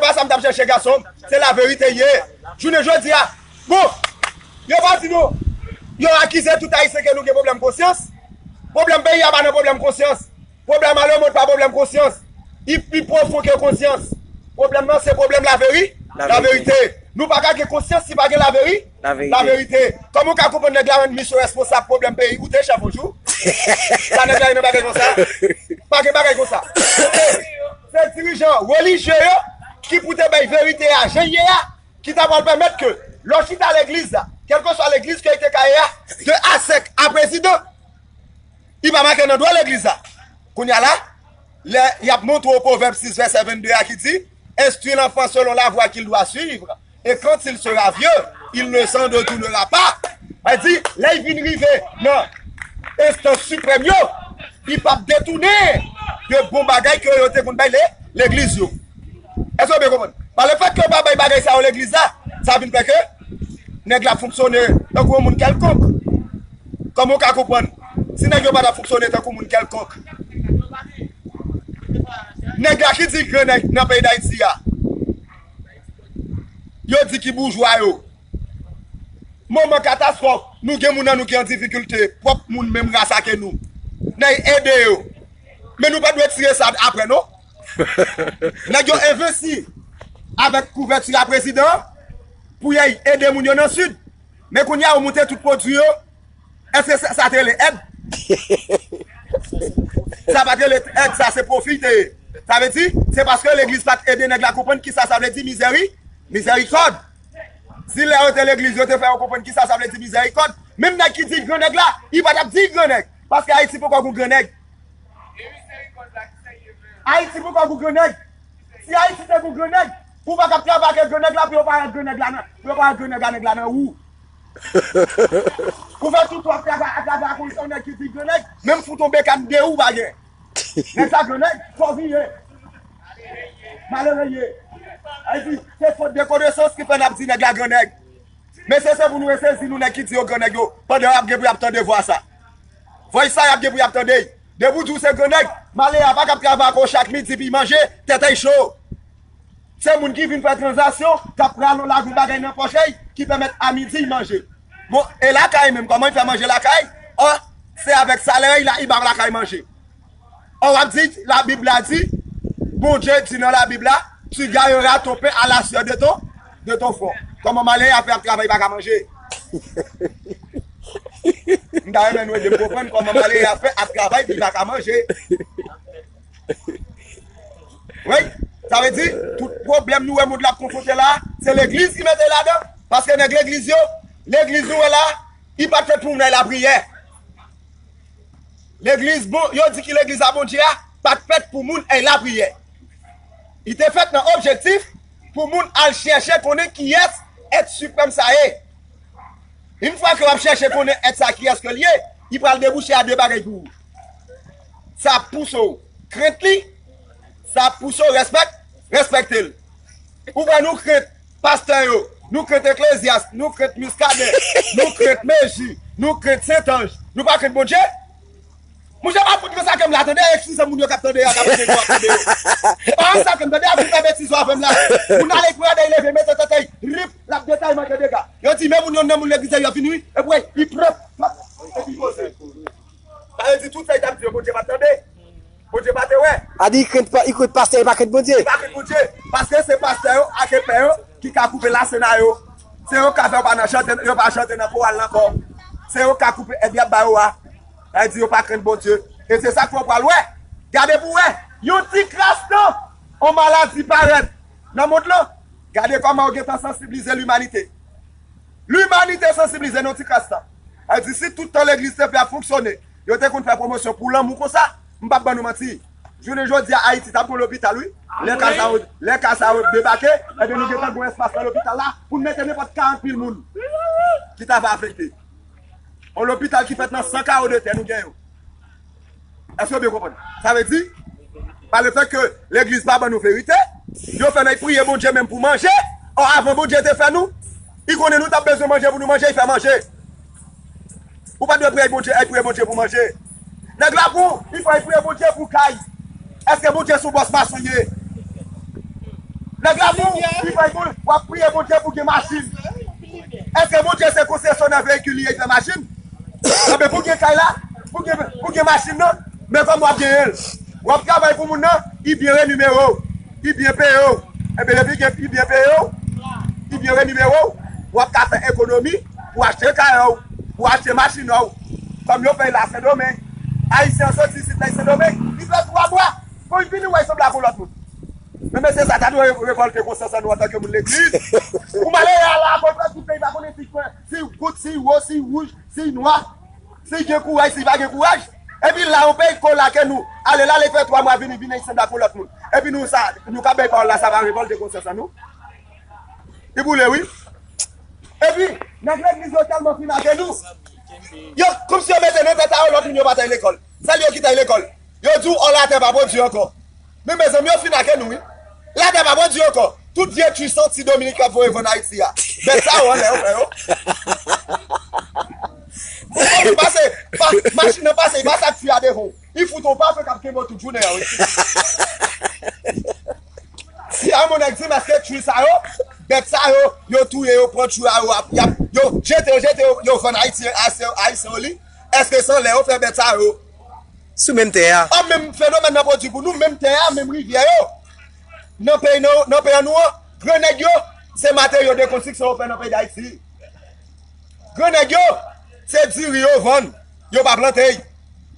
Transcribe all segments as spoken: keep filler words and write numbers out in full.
pa sa m t ap chèche, gason m. Se laverite l ye. Jounen jodi a, bon, yo pa di nou, yo akize tout Ayisyen ke nou gen pwoblèm konsyans. Pwoblèm peyi a pa nan pwoblèm konsyans. Pwoblèm a lemond pa pwoblèm konsyans. Li pi pwofon ke konsyans. Pwoblèm nan se pwoblèm laveri-, Laverite. Laverite. Nou pa ka gen konsyans si pa gen laveri-, Laverite. Laverite. Kòman w ka konprann nèg la rann misyon responsab pwoblèm peyi? Ou te chèf yon jou? Sa nèg la ye nan bagay konsa? Pa gen bagay konsa. Se dirijan relijye yo ki pou te bay verite a jan l ye a, ki ta pral pèmèt ke lè w chita legliz la, kèlkeswa legliz ke li te ka ye a, de a sèk a prezidan, li pa make nan dwa legliz la. Kounye a la, lè y ap montre w Pwovèb sis vèsè vennde a ki di, Instruis l'enfant selon la voie qu'il doit suivre, et quand il sera vieux, il ne s'en détournera pas. Sa di, lè y vin rive nan enstans siprèm yo, li p ap detounen de bon bagay ke yo te konn bay le-, legliz yo. Èske w byen konprann? Pa lefèt ke yo pa bay bagay sa yo legliz la, sa vin fè ke nèg la fonksyone tankou yon moun kèlkonk. Kòman w ka konprann? Si nèg yo pa t ap fonksyone tankou moun kèlkonk, nèg la ki di gran nèg nan peyi Dayiti a, yo di ki boujwa yo. Moman katastwòf, nou gen moun nan nou ki an difikilte, pwòp moun menm ras ake nou. N a ede yo. Men nou pa dwe tire sa apre, non. Nèg yo envesti avèk kouvèti a prezidan pou y al ede moun yo nan Sid. Men kounye a, yo moute tout pwodui yo. Èske sa, sa te rele èd? Sa pa t rele èd, sa se pwofi te ye. Sa vle di, se paske legliz pa t ede nèg la konprann kisa sa vle di mizèri-, mizèrikòd. Si lè yo te legliz, yo te fè yo konprann kisa sa vle di mizèrikòd, menm nèg ki di l gran nèg la, li pa t ap di l gran nèg. Paske Ayiti poko gon gran nèg. Ayiti poko gon gran nèg. Si Ayiti te gon gran nèg, ou pa t ap travay ak gran nèg la pou yo pa wè gran nèg la nan, pou yo pa wè gran nèg la, nèg la nan wou. Ou fè tout w ap travay, ap travay ak yon nèg ki di gran nèg, menm fout yon bekàn de ou pa gen. Nèg sa gran nèg, pòv li ye. Malere l ye. Sa vle di, se fot de konesans ki fè n ap di nèg la gran nèg. Mesye, se pou nou resezi nou nèg ki di yo gran nèg yo, pandan y ap gen pou y ap tande vwa sa. Vwa sa y ap gen pou y ap tande. Depi w di w se gran nèg, malere a pa kab travay ak ou chak midi pou y manje, tèt a y cho. Se moun ki vin fè tranzaksyon, k ap rale yon lavi bagay nan pòch li, ki pèmèt a midi y manje. Bon, e lakay menm, kòman y fè manje lakay? Ò, se avèk salè y la, y ba lakay manje. Ò, w ap di, Labib la di, Bondye di nan Labib la, tu gagneras ton pain à la sueur de ton, de ton front. Kòman malere a fè ap travay, pa ka manje? M ta renmen nou ede m konprann kòman malere a fè ap travay, li pa ka manje. Wi, sa vle di, tout pwoblèm nou wè mond la ap konfwonte la, se legliz ki mete ladan. Paske nèg legliz yo, legliz nou wè la, li pa t fèt pou moun al lapriyè. Legliz, bon, yo di ki legliz a Bondye a pa t fèt pou moun al lapriyè. Li te fèt nan objektif pou moun al chèche konnen kiyès èt siprèm sa ye. Yon fwa ke w ap chèche konnen èt sa kiyès ke l ye, li pral debouche a de bagay pou ou. Sa ap pouse w krent li, sa ap pouse w respèk-, respekte l. Ou wè nou krent pastè yo, nou krent Eklezyas, nou krent Miskaden, nou krent Meji, nou krent Sentanj. Nou pa krent Bondye? Monchè, pa fout nan sa ke m la tande, eskize moun yo k ap tande a, k ap tande yo, ap tande yo. Pa nan sa ke m tande a, pou fè betiz yo avè m la. Moun ale pou gade, leve, mete tèt li, rip, l ap detay manke dega. Yo di, men moun yo nan moun legliz yo vini, wi. Epi, wi, li pran, epi poze. Sa vle di tout sa li t ap di yo, Bondye pa t tande. Bondye pa te wè. A di, li krent pa-, li krent pastè, li pa krent Bondye. Li pa krent Bondye. Paske se pastè yo ak epè yo ki ka koupe lasena yo. Se yo k ka fè yo pa nan chante, yo pa chante nan koral la ankò. Se yo k ka koupe èd y ap ba yo a. Sa vle di yo pa krent Bondye. E se sa k fè w pral wè. Gade pou w wè. Yon ti kras tan, yon maladi parèt nan mond lan. Gade kòman yo gentan sansiblize limanite. Limanite sansiblize nan yon ti kras tan. Sa vle di, si tout tan legliz te fè ap fonksyone, yo te konn fè pwomosyon pou lanmou konsa, m p ap ban nou manti. Jounen jodi a, Ayiti t ap gon lopital, wi. Lè ka sa yo, lè ka sa yo debake, ebyen, nou gentan gon espas nan lopital la pou n mete nenpòt karant mil moun ki ta va afekte. Yon lopital ki fèt nan san kawo de tè, nou gen yo. Èske w byen konprann? Sa vle di, pa lefèt ke legliz pa ban nou verite, yo fè n al priye Bondye menm pou manje. Ò, avan Bondye te fè nou, li konnen nou t ap bezwen manje pou nou manje, li fè manje. Ou pa dwe priye Bondye, al priye Bondye pou manje. Nèg la bon, li fè al priye Bondye pou kay. Èske Bondye se yon bòs mason ye? Nèg la pou li fè pou w ap priye Bondye pou gen machin. Èske Bondye se konsesyonan veyikil li ye, li fè machin? Anben pou gen kay la, pou gen, pou gen machin nan, men kòman w ap genyen l? W ap travay pou moun nan, li byen renimere w, li byen peye w. Enben depi gen, li byen peye w, li byen renimere w, w ap ka fè ekonomi pou achte kay ou, pou achte machin ou. Kòm yo fè l la Sendomeng, Ayisyen an soti isit la Sendomeng, li fè twa mwa, pou l vini wè l sanble ak yon lòt moun. Men mesye sa ta dwe re- revòlte konsyans an nou antanke moun legliz. Pou malere a la, konprann tout peyi pa konnen si kwen, si goud, si wo, si wouj, si nwa, si gen kouraj, si pa gen kouraj. Epi la, yon peyi kolake nou. Ale la, li fè twa mwa, vini, vini, li sanble ak yon lòt moun. Epi nou, sa, nou ka bay pawòl la, sa va revòlte konsyans an nou. Li boule, wi. Epi, nèg legliz yo tèlman fin ake nou. Yo, kòmsi yo mete nan tèt a yo, lòt moun yo pa t al lekòl. Sèl yo ki t al lekòl. Yo di w, ò, latè pa pwodui ankò. Men mezanmi, yo fin ake nou, wi. Latè pa pwodui ankò. Tout vye twi santi Dominik ap voye vann Ayiti a. Bèt sa yo anlè, yo fè yo. Ou konprann pase, pa, machin nan pase, li pase ak twi a devan w. Li fout ou pa fè k ap kenbe w tout jounen an, wi. Si a yon nèg di m èske twi sa yo, bèt sa yo, yo touye, yo pran twi a, yo ap, y ap, yo jete, yo jete, yo, yo vann Ayiti, Ayisyen, Ayisyen yo li. Èske se anlè yo fè bèt sa yo? Sou menm tè a. An menm fenomèn nan pwodui pou nou, menm tè a, menm rivyè yo. Nan peyi nou, nan peyi nou an, gran nèg yo, se materyo de konstriksyon yo fè nan peyi Dayiti. Gran nèg yo, se diri yo vann, yo pa plante.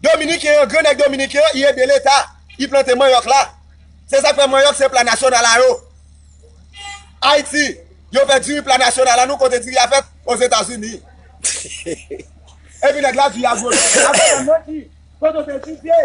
Dominiken an, gran nèg dominiken an, li ede leta, li plante manyòk la. Se sa k fè manyòk se pla nasyonal a yo. Ayiti, yo fè diri pla nasyonal la, nou kote diri a fèt? Ozetazini. Epi nèg la di a gwo. Avè nan ki? Kote w te etidye?